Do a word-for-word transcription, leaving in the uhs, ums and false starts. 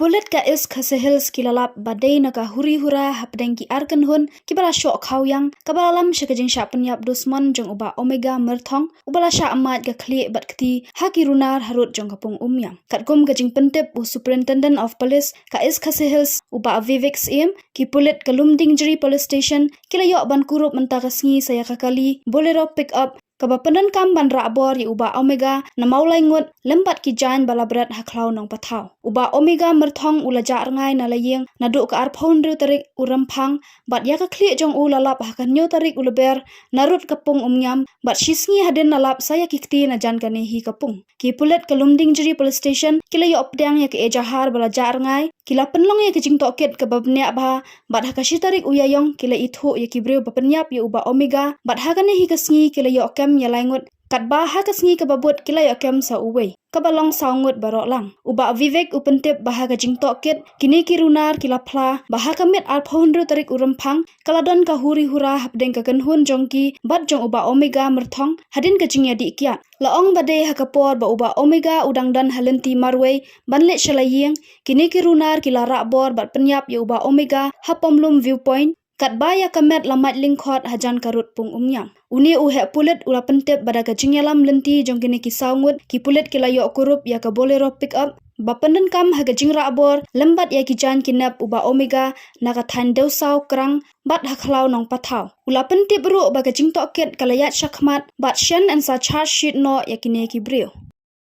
pulit ka East Khasi Hills ki la lap ba dei na ka huri hura hapdeng ki ar kynhun kiba la shoh khawiang, kaba la lam sha ka jingshah pynïap dusmon jong u Bah Omega Myrthong, uba la shah mad ka khlieh bad kti ha ki runar harud jong ka pung Umïam. Katkum ka jingpyntip u Superintendent of Police ka East Khasi Hills, u Bah Vivek Syiem, ki pulit ka Lumdiengjri Police Station ki la ïoh ban kurup mynta ka sngi sa ïa ka kali Bolero pickup, kaba pyndonkam ban rah bor ïa u Bah Omega na Mawlaingut lem bad ki jaiñ ba la bret ha khlaw Nongpathaw. U Bah Omega Myrthong u la jah rngai na la ïing naduh ka arphew hynriew tarik u Rymphang, bad ïa ka khlieh jong u la lap ha ka hynñiew tarik u Lber narud ka pung Umïam, bad shisngi hadien la lap sa ïa ki kti na jan kane hi ka pung. Ki pulit ka Lumdiengjri Police Station ki la ïoh pdiang ïa ka ejahar ba la jah rngai, ki la pynlong ïa ka jingtohkit kaba bniah bha, bad ha ka shi tarik u Ïaïong ki la ithuh ïa ki briew ba pynïap ïa u Bah Omega, bad ha kane hi ka sngi ki la ïoh kem ïa laingut, katba ha ka sngi kaba bud ki la ïoh kem sa uwei, kaba long saw ngut baroh lang. U Bah Vivek u pyntip ba ha ka jingtohkit, kine ki runar ki la phla ba ha ka miet arphew hynriew tarik u Rymphang ka la don ka huri hura hapdeng ka kynhun jong ki bad jong u Bah Omega Myrthong hadien ka jingïadih kiad. La ong ba dei ha ka por ba u Bah Omega u dang don ha lynti marwei ban leit sha la ïing, kine ki runar ki la rah bor bad pynïap ïa u Bah Omega ha Pomlum View Point, katba ïa ka met la mait lyngkhot hajan ka rud pung Umïam. Une u heh pulit u la pyntip ba da ka jingïalam lynti jong kine ki saw ngut, ki pulit ki la ïoh kurup ïa ka Bolero pickup ba pyndonkam ha ka jingrah bor lem bad ïa ki jaiñ kidnap u Bah Omega na ka thaiñ Dewsaw Krang bad ha khlaw Nongpathaw. U la pyntip ruh ba ka jingtohkit ka la ïaid shakhmat bad shen yn sa charge sheet noh ïa kine ki briew.